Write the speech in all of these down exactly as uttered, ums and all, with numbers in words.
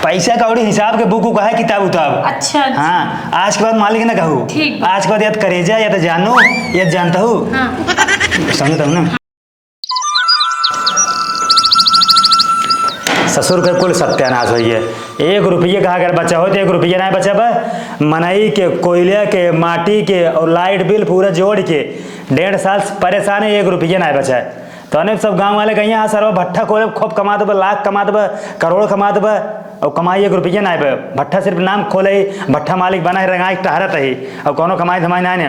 पैसा कौड़ी हिसाब के बुक उक है, किताब उताब। अच्छा, अच्छा। हाँ, आज के बाद मालिक ना कहू। ठीक बा। आज के बाद या त करेजा, या त जानू, या त जानता हूँ। हाँ। समझता हूँ ना। ससुर के कुल सत्यानाश होइए। एक रुपये का अगर बचा हो तो एक रुपये ना बचा बा। मनई के, कोयले के, माटी के और लाइट बिल पूरा जोड़ के डेढ़ साल से परेशान है, एक रुपये ना बचा है। तो अनेक सब गाँव वाले कहिए, "हाँ सरवा, भट्ठा खोले, खूब कमात बा, लाख कमात बा, करोड़ कमात बा, और कमाई एक रुपये ना बा, भट्ठा सिर्फ नाम खोले ही, भट्ठा मालिक बना है, रंगाई टहरत ही, और कोनो कमाई धमाई ना ने।"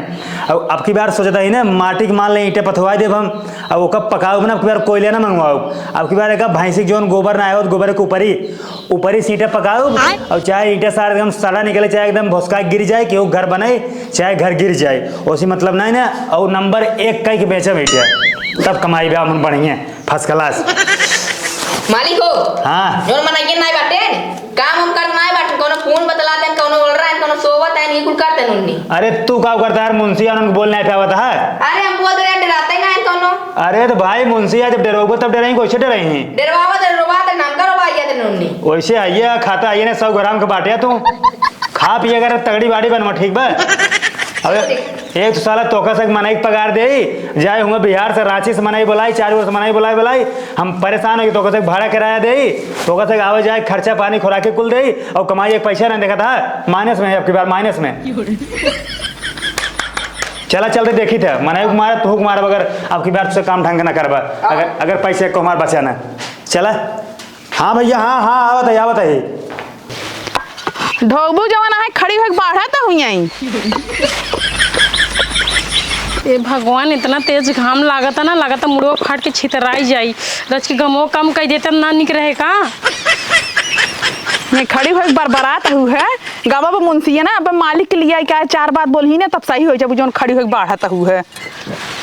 और अब की बार सोचता ही ना, माटी के मान ले ईंटे पथवाई देब हम, और ओकर पकाऊ ना, अब की बार कोयले ना मंगवाऊ, अब की बार एक भैंसी के जौन गोबर ना आयो, गोबर के ऊपरी, ऊपरी से ईंटे पकाऊ, आय। और चाहे ईंटे सारे एकदम सड़ा निकले, चाहे एकदम भुसका गिर जाए, केहू घर बने, चाहे घर गिर जाए, ओसे मतलब नहीं ना, और नंबर एक कई के बेचब ईंटे, तब कमाई बा हमन बढ़िया। First class। मालिक हो। हाँ। जौन मनइया नाई बाटे, काम हम करत नाई बाटे, कौनो फोन बतलाते हैं, कौनो ओलरा है, कौनो सोवत है, ये कुल करते हैं उन्नी। अरे तू का करता है यार, मुंशी और उनको बोल नहीं पावत है। अरे हम बोल रहे हैं, डराते ना हैं कौनो। अरे तो भाई मुंशी है, जब डरोबो तब डराई, कैसे डराई? डरवावत है, रोबात है, नाम का रोबाइया देन उन्नी। वैसे आइए, खाता आइए ना, सौ ग्राम के बाटे तू। खा पिए कर तगड़ी बाड़ी बनवा, ठीक बा? अबे, एक तो साला तोका से मनई के पगार देई, जाए हुए बिहार से, रांची से मनई बोलाई, चार ओर से मनई बोलाई, बोलाई, हम परेशान होई, तोका से भाड़ा किराया देई, तोका से आवे जाए खर्चा पानी खुराकी कुल देई, और कमाई एक पैसा नहीं देखा था, minus में है अब की बार, minus में। चला चलते देखी थे, मनई को मारा, तू को मारा, अगर अब की बार से काम ढंग ना करबा, अगर, अगर पैसे को हमार बचा ना। चला। हाँ भैया, हाँ, हाँ, आवत है, आवत है। ढोबू जवन आहे, खड़ी होइके बाढ़त हुई आई। ए भगवान, इतना तेज घाम लागता ना, लागता मुड़वा फाट के छितराई जाई। रच के घमो कम कई देता ना, निक रहे का? ये खड़ी होइके बरबरात हउ है। गवा बा मुंशिया ना, अब मालिक के लिए आई क्या, चार बात बोलही ना, तब सही होइ जाबू, जौन खड़ी होइके बाढ़त हउ है।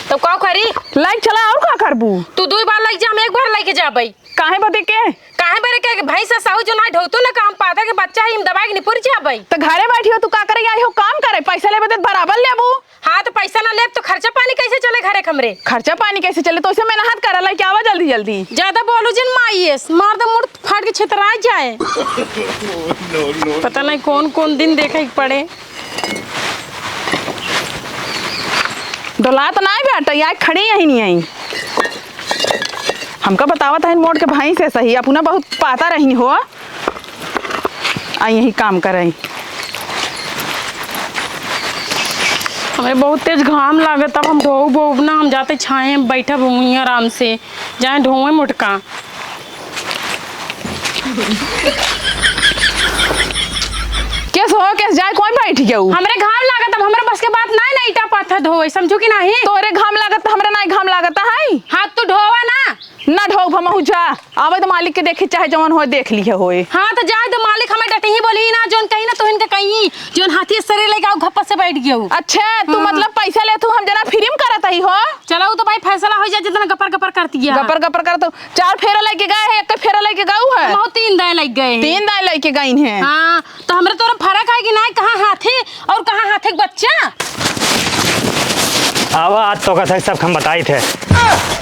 तब का करी? लाइक चला, और का करबू? तू दुई बार लाइक जा, हम एक बार लाइके जाबई। काहे बदे के? काहे बरे के? भैंस साहू जो ना ढोतू ना काम पाता के बच्चा ही दबाई के निपुर जाबई। त घरे बैठी हो, तू का करे आई हो? काम करे, पैसा लेबे त बराबर लेबू। हाँ, त पैसा ना लेब त खर्चा पानी कैसे चले घरे के हमरे? खर्चा पानी कैसे चले? तो उसे मेहनत करा, लाइके आवा जल्दी जल्दी। ज्यादा बोलू जिन माईएस, मार दे मुड़ फाट के छितराई जाए। पता नहीं कौन कौन दिन देखे के पड़े। डोलात नाई बाटे, या खड़ी यही नहीं आई। हमका बतावत हइन मोड़ के भैंस है सही, अपना बहुत पाता रही हो, आ यही काम करई। हमें बहुत तेज घाम लागत, तब हम ढोऊ बोब ना, हम जाते छाए में बैठब हुई आराम से, जाए ढोए मोटका। केस हो, केस जाए, कोई बैठ गया उ? हमरे घाम लागत, अब हमरे बस के बात नाई, ना ईटा पत्थर धोए, समझू कि नाही? तोरे घाम लागत, हमरा नाई घाम लागत है। हाथ तू ढोवा ना। ना ढोब, हमहू जा। आवे तो मालिक के देखी, चाहे जवन होए, देख लिहे होए। हाँ, तो जाए तो मालिक हमें डटही बोली ना, जौन कही ना, तो इनके कही, जौन हाथी सरे लेके आओ, घप्पस से बैठ गया उ। अच्छा, तू हाँ। मतलब पैसा ले, तू हम जना फ्री में करत ही हो? चलो, उ तो भाई फैसला हो जाए, जितना गपर गपर करती है। गपर गपर कर तो चार फेरा लेके गए है, एक फेरा लेके गऊ है। हम तीन दाएं लेके गए हैं। तीन दाएं लेके गई हैं। हाँ, तो हमरे तोरा फर्क है कि ना, कहाँ हाथी और कहाँ हाथी के बच्चा? आवा, आज तोका सही सब हम बताई थे।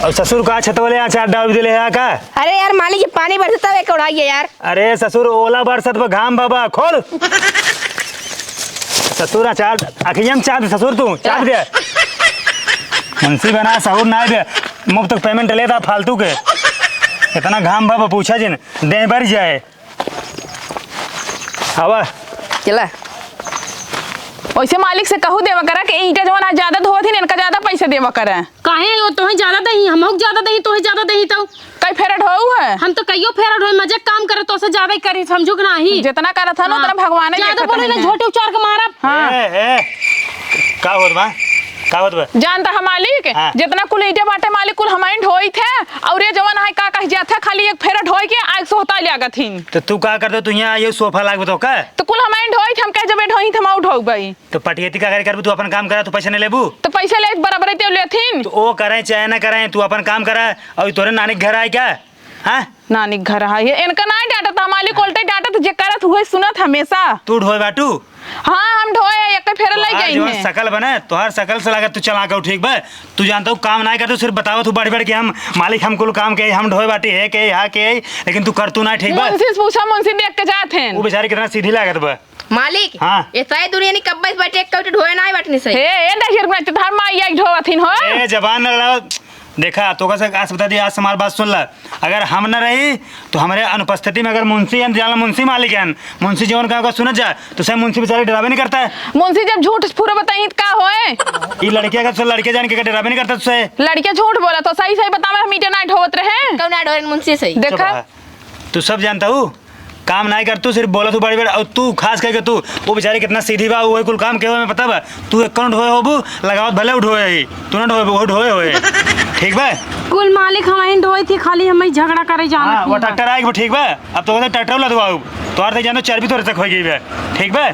और ससुर का छत वाले अचार डाल दिले है का? अरे यार, मालिक, ये पानी बरसता है, कौड़ाई है यार। अरे ससुर, ओला बरसत बा, घाम बाबा, खोल। ससुर, अचार, अखिया में चाप दे ससुर, तू चाप दे। मुंशी बना, सहूर ना दे, मुफ्त payment लेता फालतू के। इतना घाम बाबा, पूछा जिन, दे बर जाए। आवा। चला। वैसे मालिक से कहू देवा करा कि ईंटा जवन आज ज्यादा धोवत ही, इनका ज्यादा पैसा देवा करा। काहे, वो तोहे ज्यादा दही, हमहू के ज्यादा दही, तोहे ज्यादा दही तो। कई फेरा ढोऊ है? हम तो कईयो फेरा ढोए, मजे काम करे, तोसे ज्यादा ही करी, समझू कि नाही? जितना करत है ना, हाँ। उतना भगवान ही ज्यादा देखत बोले ना, नहीं है। झोटे उचार के मारब। हाँ। ए, ए, का होत बा? का होत बा? जानता है मालिक, हाँ। जितना कुल ईंटे बाटे मालिक, कुल हमाइन ढोई थे, और ये जवन है का कह जात है, खाली एक फेरा ढोई के आग से होता लागत हिन। तो तू का करते, तू यहाँ ये सोफा लाग बताओ का? तो कुल हमाइन ढोई थे, हम कह जब ढोई थे, हम ढोऊ भाई। तो पटियती का करे करबू, तू अपन काम करा, तू पैसा नहीं लेबू? तो पैसा ले बराबर ते लेथिन। तो ओ करे चाहे ना करे, तू अपन काम करा, और तोरे नानी के घर आए क्या? हाँ? नानी के घर आए, इनका ना डांटत, हमारी कोलटे डांटत, जे करत हुए सुनत हमेशा। तू ढोए बाटू? हाँ, हम ढोए, एक फेरा लई तोहार गई जवन हैं। सकल बने, तोहार सकल से लागत तू चालाक हो, ठीक बा? तू जानत हू, काम नाहीं करत हू, सिर्फ बतावत हू बढ़ बढ़ के हम मालिक, हम कुल काम के, हम ढोए बाटी, है के, हा के, लेकिन तू करतू नाहीं, ठीक बा? मुंशी से पूछा, मुंशी देख के जात हैं। वो बेचारी कितना सीधी लागत बा। मालिक, हाँ। ये सारी दुनिया नी कब्बे से बैठे, एक कौटी ढोए नाहीं बाटनी सही। हे, ए, देखिए, रुक ना, तोहार माई आई ढोवत हिन हो। ए, जबान न लड़ाओ। देखा, तोका से आज बता दी, आज से हमार बात सुन ला। अगर हम न रही, तो हमरे अनुपस्थिति में अगर मुंशी हैं, जान ला मुंशी मालिक हैं, मुंशी जवन कहे ओका सुनत जा, तो सही मुंशी बेचारे डरावे नहीं करता है। मुंशी जब झूठ फूरो बताई तो का होए? ई लड़के अगर से लड़के जान के डरावे नहीं करता तुझसे। लड़के झूठ बोला तो सही सही बतावे, हम ईटे नाहीं ढोवत रहे। कौन ना ढोए मुंशी सही? देखा। चुप रहा। तू सब जानत हू, काम नाहीं करत हू, सिर्फ बोलत हू बड़ी बड़ी। और तू खास करके तू, वो बेचारी कितना सीधी बा, वो कुल काम के हो में पता बा। तू एक कौन ढोए होबू, लगावत भले उ ढोए ही, तू ना ढोए, वो ढोए होए। ठीक बा? कुल मालिक हमहीं ढोई थी, खाली हमहीं झगड़ा करे जानत हाँ, वो नहीं बा। ट्रैक्टर आइगो, ठीक बा? अब तो कहते ट्रैक्टर लदवाऊ, तोहार तो जानो चर्बी तोरे तक हो गई बा, ठीक बा?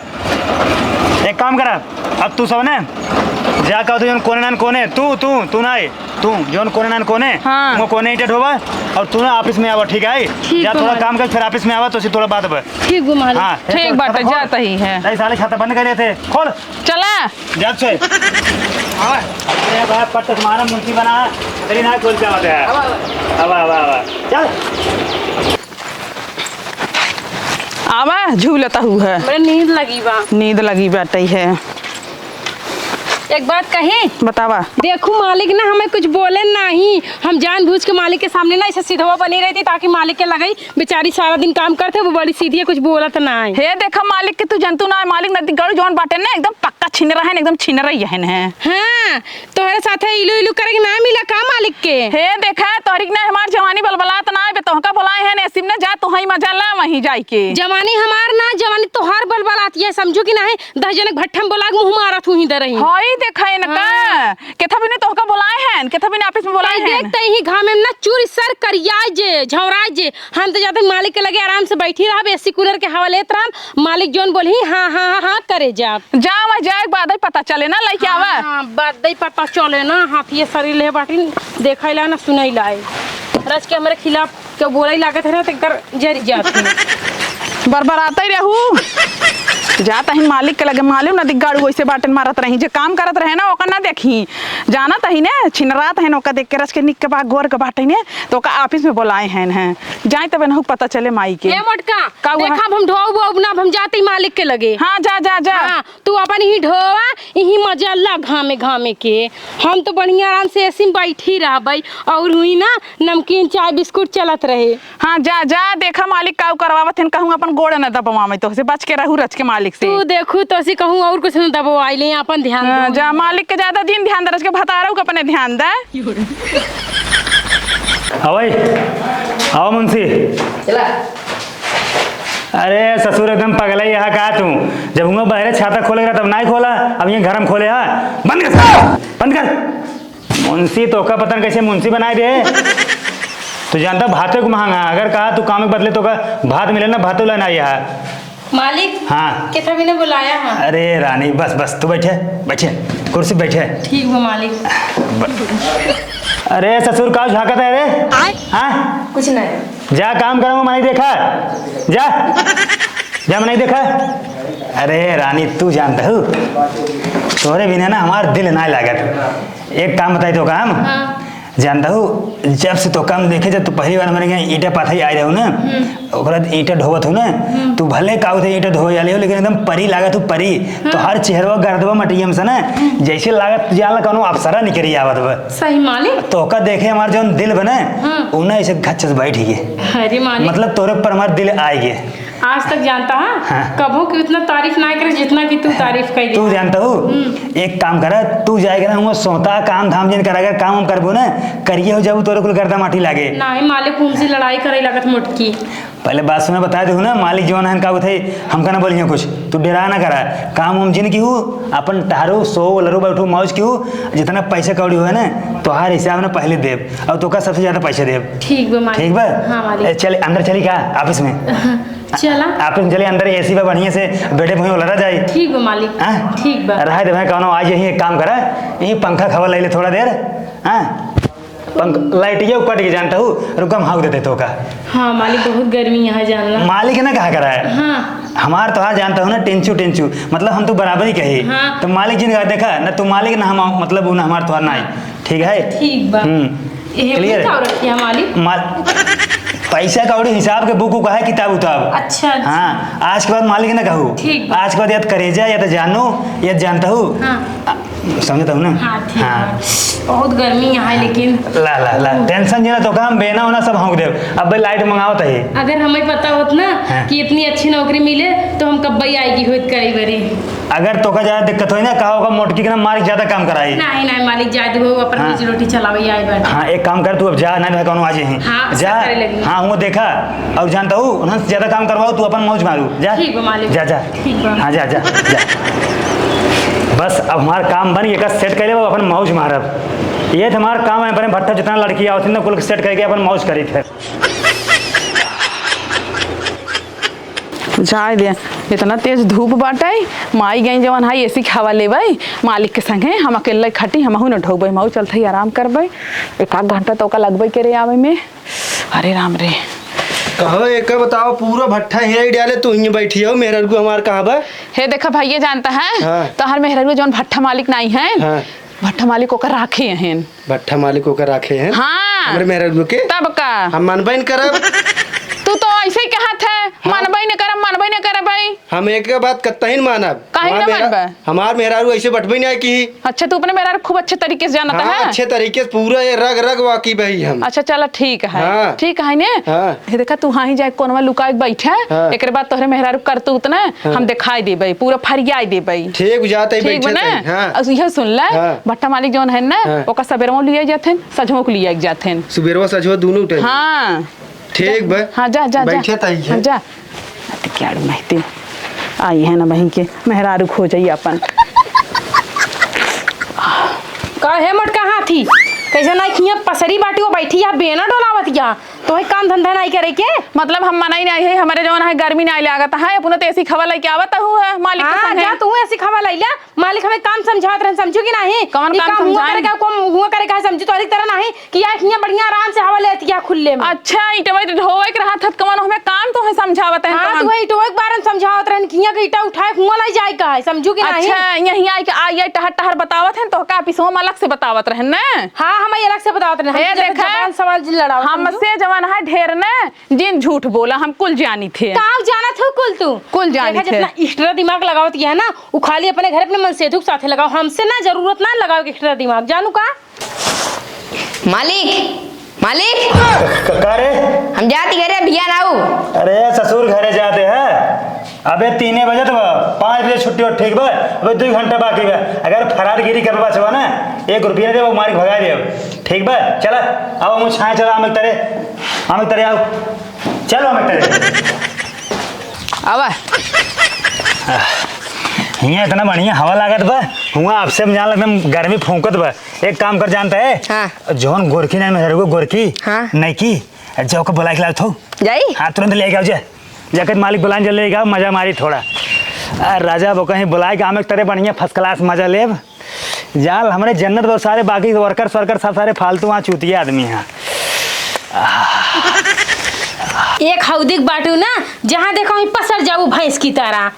एक काम करा, अब तू सब ने जा, कहा तू जौन कोने नान कोने, तू, तू, तू ना आए, तू जौन कोने नान कोने, हाँ। वो कोने ईंटे ढोवा, और तू ना ऑफिस में आवा, ठीक है? ठीक जा, बा थोड़ा मालिक। काम कर, फिर ऑफिस में आवा, तो उसे थोड़ा बात बा। ठीक बा मालिक। हाँ, ठीक बाटे, खोल। जात ही है। नहीं, साले, खाता बंद कर लेते, खोल। चला। जब से। आवा। अरे बाप, पट्ट से मारा, मुंशी बना, तेरी ना खोल के आवा। आवा, आवा। आवा, आवा, आवा। चल। आवा, झूलत हू है। बड़े नींद लगी बा। नींद लगी बाटे है। एक बात कही? बतावा। देखू, मालिक ना हमें कुछ बोले नाहीं, हम जानबूझ के मालिक के सामने ना ऐसे सीधवा बनी रहती, ताकि मालिक के लगे बेचारी सारा दिन काम करते, वो बड़ी सीधी है, कुछ बोलत नाहीं। हे देखा, मालिक के तू जनतू ना है, मालिक नदी गड़ू जौन बाटे ना, एकदम पक्का छिनरा है, एकदम छिनरा ही है। हाँ, तोहरे साथे इलू इलू करे के ना मिला का मालिक के? हे देखा, तोहरी के ना हमार जवानी बलबलात ना आवे, तोहका बोलाए हैं, नसीब ना जा, तोहई मजा ला वहीं जाई के। जवानी हमार ना, जवानी तोहार बलबलात, ये समझू कि नाहीं, दस जने के भट्ठा में बोला के मुँह मारत हूँ ही दे रही। हई देखा इनका, हाँ। केथा बिने तोहका बोलाए हैं, केथा बिने ऑफिस में बोलाए कह देख हैं। तई ही घामे में ना चूरी सर करिया जे, झौरा जे, हम तो जाते मालिक के लगे आराम से बैठी रहब, एसी कूलर के हवा लेत रहब, मालिक जौन बोलही, हाँ, हाँ, हाँ, हाँ करे जाब। जा, वहाँ जाए के बाद ही पता चले ना, लइके आवा। हाँ, बाद ही पता चले ना, हाथिये सरी ले बाटिन, देखै ला ना, सुनै ला। रच के हमरे खिलाफ के बोलै लागत है ना, तो एकर जरि जात है। बरबरातै रहू। जात ही मालिक के लगे, मालिक ना दिग्गाड़ू वैसे बाटन मारत रही, जे काम करत रहे ना, ओकर ना देखी। जानत ही ने, छिनरात है ना, ओकर देख के रच के निक के बा, गोर के बाटे ने, तो ओकर ऑफिस में बोलाए हैं, हैं। जाए तबे नहु पता चले माई के। ए मोटका, का हुआ? देखा, अब हम ढोब वोब ना, अब हम जाते ही मालिक के लगे। हाँ, जा, जा, जा। हाँ, तू अपन ही ढोवा, इही मजा ला घामे घामे के। हम तो बढ़िया आराम से एसी में बैठी रहबै और हुई ना नमकीन चाय बिस्कुट चलत रहे। हाँ, जा, जा, देखा मालिक काऊ करवावत हन, कहूँ अपन गोड़ न दबवावे, तोहसे बच के रहू रच के मालिक से। तू देखू तोहसे कहूँ और कुछ न दबवाई ले, अपन ध्यान हाँ, दो। जा, मालिक के ज्यादा जिन ध्यान दे, रच के भतारऊ के अपने ध्यान दे। आवै, आवा मुंशी। चला। अरे ससुर, एकदम पगला ही है का तू? जब हुआ बहरे छाता खोले रहा तब नाहीं खोला, अब ये घर में खोले हा? बंद कर, बंद कर। मुंशी तोका पता न कैसे मुंशी बनाए दे। तू जानता भाते को महंगा, अगर कहा तू काम के बदले तोका भात मिले ना, भातो लेना आया है। मालिक, हाँ। केथा बिना बुलाया है? अरे रानी, बस, बस, तू बैठे, बैठे, कुर्सी बैठे। ठीक बा मालिक। ब-, अरे ससुर, का झांकत है रे? आय? हाँ? कुछ नहीं। जा काम करो, मैं नहीं देखा। जा, जा, मैं नहीं देखा। अरे रानी, तू जानता हूँ, तोरे बिना ना हमार दिल ना लागत। एक काम बताई तो काम। हाँ। जानता हूँ, जब से तो काम देखे, जब तू पहली बार हमारे यहाँ ईंटा पाथई आए रहो ना, हम्म। ओकरा बाद ईंटा ढोवत हो ना, हम्म। तू भले का होते ईंटा ढोवे वाले हो, लेकिन एकदम परी लागत हो, परी। हाँ। तो हर चेहरवा गर्दवा मटियम से ना, हम्म। जैसे लागत जाला कौनो अप्सरा निकरी आवत बा। सही मालिक। तो ओका देखे हमार जौन दिल बने, हाँ। उ ना ऐसे घच्च से बैठ गए। अरे मालिक। मतलब तोरे पर हमार दिल आए गए। आज तक जानता है, हाँ। कबो की उतना तारीफ ना करे जितना कि तू तारीफ कर तू दिया। जानता हूँ, हम्म। एक काम करा, तू जाए के ना, हुआ सोता काम धाम जिन करा, अगर काम हम करबो ना, करिए हो जाबू, तोरे कुल गर्दा माटी लागे। नहीं मालिक, हमसे लड़ाई करे लागत मोटकी। पहले बात सुना, बता दे ना, मालिक जौन है का उठे, हमका ना बोलिए कुछ, तू डरा ना करा, काम हम जिन की हूँ, अपन टहरू सो लरू बैठू मौज की हूँ, जितना पैसा कौड़ी हुआ ना, तोहार हिसाब ना पहले देब, और तोका सबसे ज्यादा पैसा देब। ठीक बा मालिक। ठीक बा? हाँ मालिक। ए, चल अंदर चली का ऑफिस में? चला। आप तुम चले अंदर, एसी बा बढ़िया से, बेडे भुइयों लड़ा जाए। ठीक बा मालिक। हाँ? ठीक बा। रहा दे भाई, कौनो आज यही एक काम करा, यही पंखा खवा ले ले थोड़ा देर। हाँ? पंख, लाइटिया कट के जानता हूँ, रुक हम हाँक देते तो का। हाँ मालिक, बहुत गर्मी यहाँ जानला। मालिक ना कहा करा है। हाँ। हमार तोहार जानता हूँ ना, टेंचू टेंचू, मतलब हम तो बराबरी कही। हाँ। तो मालिक जी ने कहा, देखा ना, तू मालिक ना हम, मतलब वो ना हमार तोहार ना आई। ठीक है? ठीक बा। हम्म। एहे clear? का रखिया मालिक? माल-, पैसा कौड़ी हिसाब के बुक उक है, किताब उताब। अच्छा, अच्छा। हाँ, आज के बाद मालिक ना कहू। ठीक बा। आज के बाद या त करेजा, या त जानो, या त जानता हूँ। हाँ। आ, समझता हूँ ना? हाँ, ठीक हाँ। बा। बहुत गर्मी यहाँ है, लेकिन ला, ला, ला, tension जे ना तो काम, बेना होना सब हाँक देब। अब भाई लाइट मंगावत है। अगर हमें पता होत ना हाँ। कि इतनी अच्छी नौकरी मिले, तो हम कब्बई आएगी होत कई बारी। अगर तोका ज्यादा दिक्कत होई ना, कहा होगा मोटकी के ना मालिक ज्यादा काम कराई। नहीं, नहीं, मालिक जाए दो, अपन हाँ। रोजी रोटी चलावे आए बाटे। हाँ, एक काम कर, तू अब जा, नहीं तो कौनो आ जाए। हाँ, जा, करे लगी। हाँ, वो देखा, और जानता हूँ, उन्हें ज्यादा काम करवाओ, तू अपन मौज मारू, जा। ठीक बा, मालिक। जा, जा। ठीक बा। हाँ, जा, जा, जा। बस, अब हमार काम बन, एका set कर ले, अब अपन मौज मारब। ये तो हमार काम है, अपने भट्ठा जितना लड़की आवत है ना, कुल set करके अपन मौज करी थे। जाए दे, इतना तेज धूप बाटे, माई गई जवन है एसी के हवा लेबै, मालिक के संगे हम अकेले खटी, हमहू न ढोबै, हमहू चलत ही आराम करबै, एक आध घंटा तो ओका लगबै करे आवे में। अरे राम रे। कहो, एक बताओ, पूरा भट्ठा हियाँ ही डाले, तू हियाँ बैठी हो, मेहररुआ हमार कहाँ बा? हे देखा भैया, जानता है, हाँ। तोहर मेहररुआ जवन भट्ठा मालिक नाई है, हाँ। भट्ठा मालिक ओकर राखे हैं। भट्ठा मालिक ओकर राखे हैं? हाँ। हमरे मेहररुआ के? तब का? हम मनबे न करब। तू तो ऐसे ही कहत है, हाँ। मनबे न करब, मनबे न करब भाई। हम एक बात कतई न मानब। काहे हमार ना मेहरा-, मनबे? हमार मेहरारू ऐसे बटबे नहीं आए कि। अच्छा, तू अपने मेहरारू खूब अच्छे तरीके से जानत हाँ, है? अच्छे तरीके से पूरा ये रग रग वाकिफ है हम। अच्छा, चला ठीक है। हाँ। ठीक है ने? हाँ। ये देखा, तू हाँ ही जाए कोनवा लुकाए के बैठे, हाँ। एकरे बाद तोहरे मेहरारू करतूत ना, हाँ। हम दिखाई देबे, पूरा फरियाई देबे। ठीक, जाते ही ठीक बैठे बा ना? तई, हाँ। और यह सुन ले, हाँ। भट्टा मालिक जौन है ना, हाँ। ओका सबेरवा लिया जाते हैं, सजवा को लिया जाते हैं। सुबेरवा सजवा दोनों टाइम? हाँ। ठीक बा। हाँ, जा, जा, जा। बैठे तई है। हाँ, जा। अति क्या महती आई है ना बहिन के, मेहरारू खो जाइए अपन। का है मोटका हाथी? कैसे ना खिया पसरी बाटी वो बैठी या बेना डोलावत या? तोहे काम धंधा नाई करे के? मतलब हम मनाई नाई है, हमरे जवन है गर्मी नाई लागत है, अपनो तो एसी खवा लेके आवत हूँ है, मालिक के हाँ, संगे। जा तू एसी खवा लैला, मालिक हमें काम समझावत रहन, समझू कि नाही? कवन ई काम काम हुआ समझाई? करे का, काम हुआ करे का समझू, तोहरी तरह नाही कि या हियाँ बढ़िया आराम से हवा लेत या खुले में। अच्छा, ईटवे तो ढोवे के रहत हत, कवन हमें काम तोहे समझावत है, हाँ, कवन? तू ईटवे के बारे में समझावत रहन कि हियाँ के ईटा उठाए के हुआ लाई जाए का है, समझू कि नाही? अच्छा, यहीं आए के, आ, ये टहर टहर बतावत है, तो का पिसवा में अलग से बतावत रहन न? हाँ, हम अलग से बतावत रहन, हे हम जब देखा, जबान सवाल जिन लड़ावत हमसे जवन है ढेर न, जिन झूठ बोला, हम कुल जानी थे। का जानत हो कुल तू? कुल जानी देखा, थे। जितना extra दिमाग लगावत है ना, उ खाली अपने घर अपने मनसेधु के साथे लगाओ, हमसे ना जरूरत ना लगाओ extra दिमाग, जानू का? मालिक, मालिक। क-, का रे? हम जाती घरे, भैया ना आऊ। अरे ससुर घरे जाते हैं। अबे तीने बजे तो बा, पाँच बजे छुट्टी हो, ठीक बा? अबे दो घंटा बाकी बा। अगर फरारगिरी कर बचवा ना, एक रुपया दे, वो मार के भगा दे। ठीक बा? चला, अब हम छाए चला, हम तरे, हम तरे आओ। चलो, हम तरे। आवा। हियाँ इतना बढ़िया हवा लागत बा, हुआँ आपसे हम जान लगता गर्मी फूंकत बा। एक काम कर जानता है? हाँ। जौन गोरखी नहीं, मेहररुआ गोरखी। हाँ। नहीं की, जाओ के बुला के लाओ थो। जाई? हाँ, तुरंत ले आओ जा। जाके मालिक बुलाए, जल्दी ले आओ, मजा मारी थोड़ा। आ, राजा वो कहीं बुलाए के आमे तरे बढ़िया first class मजा लेब। जाल हमरे जन्नत बा सारे, बाकी worker वर्कर सब सारे फालतू वहाँ चूतिया आदमी हैं। एक हौदी के बाटू ना, जहाँ देखो वहीं पसर जाऊ भैंस की तरह।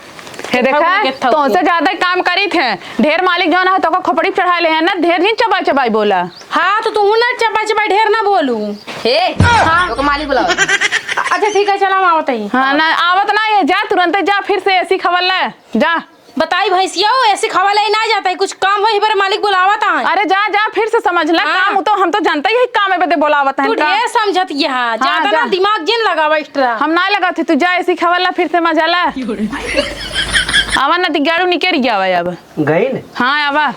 हे देखा, थौक के थौक। तोहसे ज्यादा काम करी थे। ढेर मालिक जौन है, तोका खोपड़ी पे चढ़ा ले हैं ना, ढेर जिन चबाई चबाई बोला। हाँ, तो तू ना चबाई चबाई ढेर ना बोलू। हे, हाँ। तोका मालिक बुलाओ। अच्छा, ठीक है, चला, हम आवत ही। हाँ, ना, आवत ना है, जा, तुरंते जा, फिर से एसी खवल ले, जा। बताई भैंसिया, एसी खवल ले ना जाता है, कुछ काम हो, इही बारे मालिक बुलावत है। अरे जा, जा, फिर से समझ ले, हाँ। काम तो हम तो जानते ही, काम में बदे बुलावत है तू का। ढेर समझत यहाँ, हाँ, ज्यादा जा। ना दिमाग जिन लगावा extra। हम ना लगाते, तू जा, एसी खवल ला, फिर से मजा ला। आवा ना, दिगाड़ू निकल गया अब। गई न? हाँ, आवा।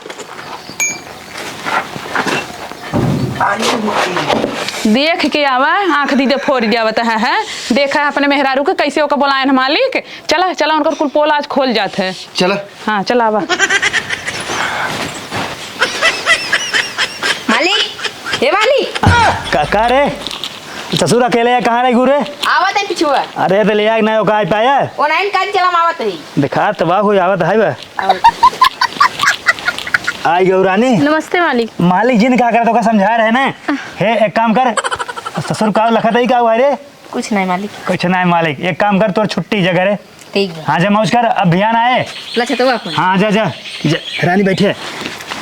देख के आवा, आँख दीदे फोड़ जावत है, है? देखा है अपने मेहरारू के कैसे ओका बोलायन मालिक। चला, चला, उनकर कुल पोल आज खोल जात है। चला। हाँ, चला आवा। मालिक, हे मालिक। का, का रे? ससुर अकेले है, कहाँ रही घूरे? आवत है पिछुआ। अरे, तो ले आके ना ओका आज पाया? ओ नाइन काल चला आवत है। देखा, तबाह हो आवत है बा। आई गयो रानी। नमस्ते मालिक। मालिक जी ने का करत ओका समझा रहे ना। हे, एक काम कर, ससुर का लखत है का हुआ रे? कुछ नहीं मालिक। कुछ नहीं मालिक, एक काम कर, तोर छुट्टी जगह रे। ठीक बा। हाँ, जा मौज कर, अब भियान आए। ला छतवा अपन। हाँ, जा, जा, जा। रानी बैठे।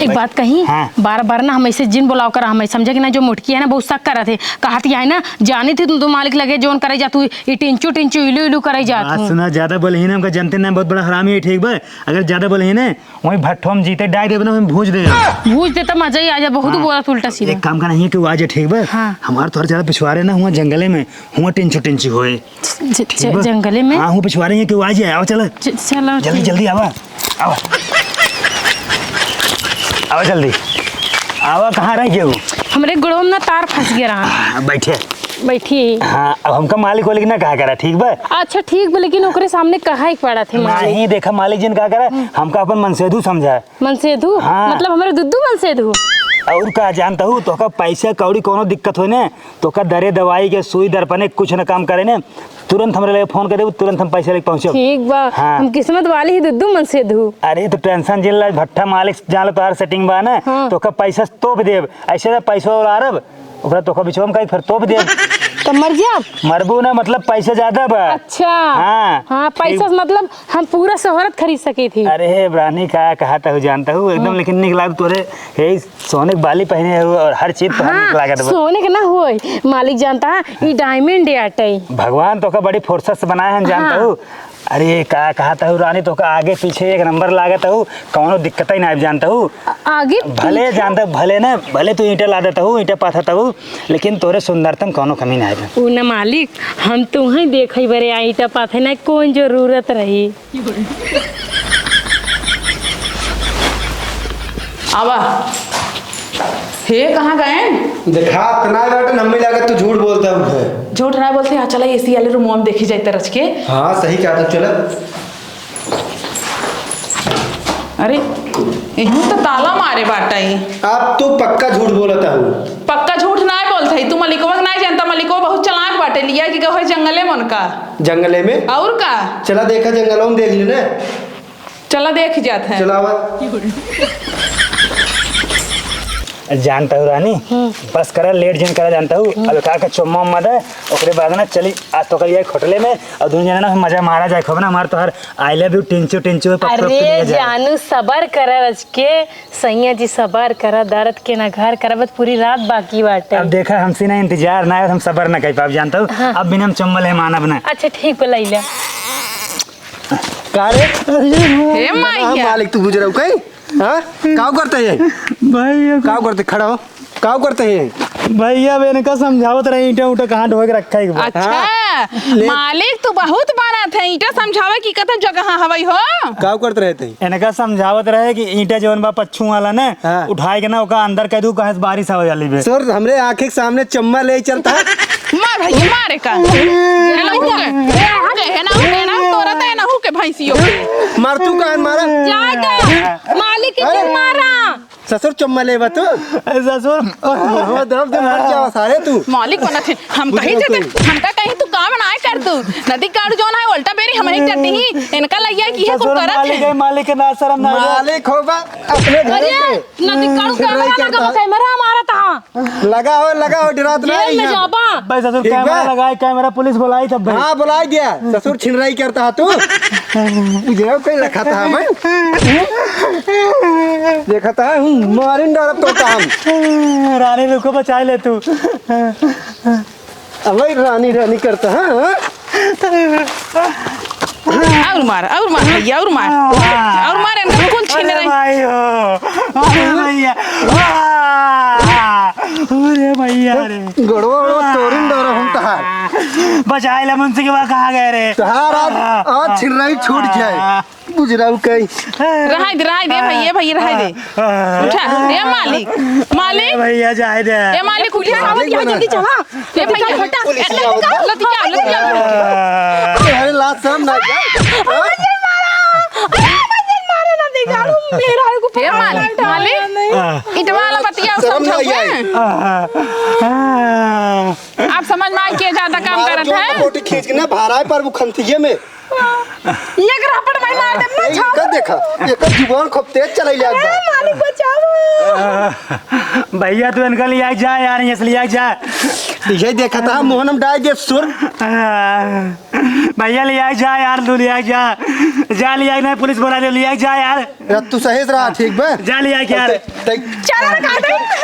एक बात कही, हाँ। बार बार ना हम ऐसे जिन बुलाओ कर, हम समझे कि ना जो मोटकी है ना बहुत शक करत है, कहत है ना, जानी थी तुम तो मालिक लगे जोन करे जा तू, ई टिंचू टिंचू इलू इलू करे जा बात तू। सुना, ज्यादा बोले ही ना, हमका जनते ना बहुत बड़ा हरामी है, ठीक बा? अगर ज्यादा बोले ही ना, वहीं भट्ठो में जीते डाल देबे ना, वहीं भूज दे। भूज दे तो मजा ही आ जा, बहुत हाँ। बोलत उल्टा सीधा। एक काम करना है कि वो आ जाए, ठीक बा? हाँ। हमार तोहर ज्यादा पिछुआरे ना हुआ जंगले में, हुआ टिंचू टिंचू होए। ज-, ज-, ठीक बा? जंगले में? हाँ, हुआ पिछुआरे है कि वो आ जाए, आओ चला। च-, चला, जल्दी, ठीक। जल्दी आवा, आवा। आवा जल्दी। आवा, कहाँ रह गए हो? हमरे गोड़ों में ना तार फंस गया रहा। हाँ, बैठे। बैठी। हाँ, अब हमका मालिक वालिक ना कहा करा, ठीक बा? अच्छा, ठीक बा, लेकिन ओकरे सामने कहा ही पड़ा थे मालिक। नहीं, देखा मालिक जी ने कहा करा, हम्म। हमका अपन मनसेधु समझा। मनसेधु? हाँ। मतलब हमरे दुद्दू मनसेधु? और का जानता हूँ, तोहका पैसा कौड़ी कोनो दिक्कत होए ने, तोहका दरे दवाई के सुई दर्पणे कुछ न काम करे ने, तुरंत हमरे लगे फोन कर देबू, तुरंत हम पैसा लेके पहुँचब। ठीक बा, हाँ। हम किस्मत वाली ही दुद्दू मनसेधु। अरे तो टेंशन जिन ला, भट्ठा मालिक जान लो तोहार सेटिंग बा ना, हाँ। तोहका पैसा तोप देब, ऐसे ना पैसा और आरब, ओकरा तोहका बिचवा में कहीं फिर तोप देब। तो मर जाब? मरबू ना, मतलब पैसा ज्यादा बा। अच्छा। हाँ। हाँ, पैसा ठीक। मतलब हम पूरा शोहरत खरीद सकी थी। अरे हे रानी, का कहत हूँ जानता हूँ एकदम, हाँ। लेकिन निक लागत तोरे, हे सोने के बाली पहने हो और हर चीज तोहर हाँ, निक लागत बा। सोने के ना होय, मालिक जानता है, ई डायमंड आटे। भगवान तोहका बड़ी फुर्सत से बनाए हैं जानता हाँ। हूँ। अरे का कहत हूँ रानी, तोहका आगे पीछे एक नंबर लागत हूँ, कौनो दिक्कत ही ना आइब जानता हूँ। आ-, आगे भले पीछे? जानता, भले ना, भले तू ईंटा ला देता हूँ, ईंटा पाथत हूँ, लेकिन तोरे सुंदरता में कौनो कमी ना आइब। उ ना मालिक, हम तुहैं देखै बरे आ ईंटा पाथै ना, कौन जरूरत रही? आवा। हे, कहाँ गए? देखा, इतना बाटन, हमें लागत तू झूठ बोलता हूँ। झूठ ना बोलते, हाँ, चला एसी वाले रूमवा में देखी जाए तरस के। हाँ, सही कहा तू, चला। अरे, इहूँ तो ताला मारे बाटइ। अब तू पक्का झूठ बोलत हऊ। पक्का झूठ नाय बोलत हई, तू मलिकवा के नाय जानता, मलिकवा बहुत चालाक बाटे, लिया कि गए जंगले में उनका। जंगले में? और का? चला देखा, जंगलों में देख लेने। चला देख जात है। चला आवा। जानता हूँ रानी, हम्म। बस करा, लेट जिन करा जानता हूँ। हम्म। अब का का चुम्मा उम्मा दे, ओकरे बाद ना चली आज तो कल ये होटले में और दुनू जना ना मजा मारा जाए खूब ना, हमार तोहर I love you टिंचू टिंचू पप्पू अरे पप्पू लिया जाए। जानू सबर करा रच के, सैया जी सबर करा, दर्द के ना घर करा, बस पूरी रात बाकी बाटे। अब देखा हमसे ना इंतजार ना है, हम सबर ना कर पाब जानता हूँ। हाँ। अब बिना हम चुम्मा ले मानब ना। अच्छा ठीक बा, लैला। का रे? हे माइया। मालिक तू बुझ रहा कहीं? हाँ? काव करते हैं? भैया को काव करते, खड़ा हो। काव करते हैं? भैया, अब इनका समझावत रहे, ईंटा उंटा कहाँ ढोए के रखा है एक बार। अच्छा, हाँ, ले। मालिक तू बहुत बनत है, ईंटा समझावे की कतन जगह हवई हो? काव करत रहे थे? इनका समझावत रहे कि ईंटा जवन बा पच्छू वाला ने, हाँ। उठाए के ना ओका अंदर कह दू, कहे से बारिश आवे वाली बे। सर, हमरे आँखें के सामने चम्मा ले चलता है। मार भैया, मार एका। एनहू के, एनहू के, एनहू के, एनहू तोरा त एनहू के भैंसियो के। मार तू काहे मारा? जाए दे, मालिक के अरे। जिन मारा। ससुर चम्मा लेबा तू? ए ससुर। हाँ, दर्द दे मर जावा सारे तू। मालिक बनत है, हम कहीं से, हमका कहीं तू काम ना कर तू। नदी काट जौन है, उल्टा बेरी हम ही कर दी। इनका लइया कि ये कुल ससुर करत मालिक है। है, मालिक के ना शर्म ना आवे। मालिक होबा अपने घर अरे, के। नदी काट कैमरा लगा, कैमरा हमारा था। लगाओ, लगाओ, डरात नहीं जेल में है। जाबा। भाई ससुर ठीक कैमरा बा। लगाए, कैमरा पुलिस बुलाई तब भाई। हाँ, बुलाई दिया। ससुर छिनराई करता है तू। बुझाओ कहीं रखा था हमें। देखा था, हम्म, मारिन डरब तो काम। रानी रुको, बचाए ले तू। अब भाई रानी, रानी करता है, हाँ? और मार, और मार भैया, और मार। और मार, इनका कुल छीन अरे रहे। भाई हो, अरे भैया। अरे भैया रे। गड़वा, गड़वा तोरिन डरा हम तहार। बचाए ले मुंशी के बा, कहाँ गए रे? तहार आज, आज छिनराई छूट जाए। बुझ रहा हूँ कहीं। रहाई दे, रहाई दे भैया, भैया, रहाई दे। उठा, ए मालिक, मालिक। भैया, जाए दे। ए मालिक, उठा। मालिक बना। जल्दी चला। ए भैया, हटा। पुलिस ए, लतिका, लतिका, लतिका। अरे, लाज शर्म ना आए। अरे, मत मारा। अरे, मत मारा, ना दे, गाड़ू, मेरा को ए मालिक, मालिक। इटवा वाला बतिया शर्म ना समझाओ। आए। आप समझ में आए के ज्यादा काम मारो करत जो है। मोटी खींच के ना, भारा है पर वो खंतिये में। एक रपट भाई मार दे, ना ए, छाप। कर दे, देखा, एकर जुबान खूब तेज चलैले आज बा। मालिक बचाओ। भैया, तू इनका लिया जा यार, यहाँ से लिया जा। यही देखा था, मोहन हम डाल दे सुर। भैया, लिया जा यार, तू लिया जा। जा, लिया, नहीं, पुलिस बोला दे, लिया जा यार। यार, तू सही से रहा, ठीक बा? जा, लिया के यार। ते- ते- चलो ना, काटे।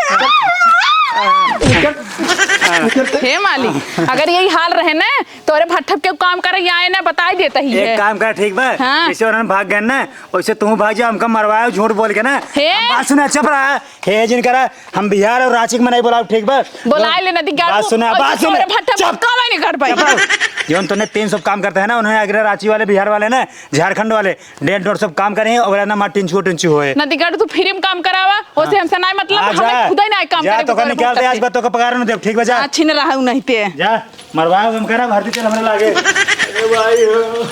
हे मालिक, अगर यही हाल रहे ना, तोरे भट्ठब के काम करे आए ना, बताई देता ही एक है। काम कर, ठीक बा? हाँ। जैसे उन्होंने भाग गए ना, वैसे तू भाग जा, हमका मरवायो झूठ बोल के ना। हे। हम बात सुने, चुप रहा। हे जिन करा, हम बिहार और रांची के मनई बोलाओ, ठीक बा? बोलाए ले नदी गाड़ू, बात सुने, और बात सुने। तोरे भट्ठब चुप। काम नहीं कर पाई। चुप। जौन तूने तीन सौ काम करते हैं ना, उन्होंने आगरा रांची वाले, बिहार वाले ना, झारखंड वाले, डेढ़ डेढ़ सौ काम करे हैं, और ना मार टिंचू टिंचू होए। नदी गाड़ू, तू फ्री में काम करावा, ओसे हाँ। हमसे ना मतलब, हाँ, हमें जा। खुदा ही ना काम जा, करे तो का तोरे निकाल दे, भट्ठब आज के। बात तो का पगार न दे, ठीक बा, जा। हाँ, छीन रहा हूँ नहीं ते। जा। मरवाओ हम करा भर्ती चल हमरे लागे। अरे भाई हो।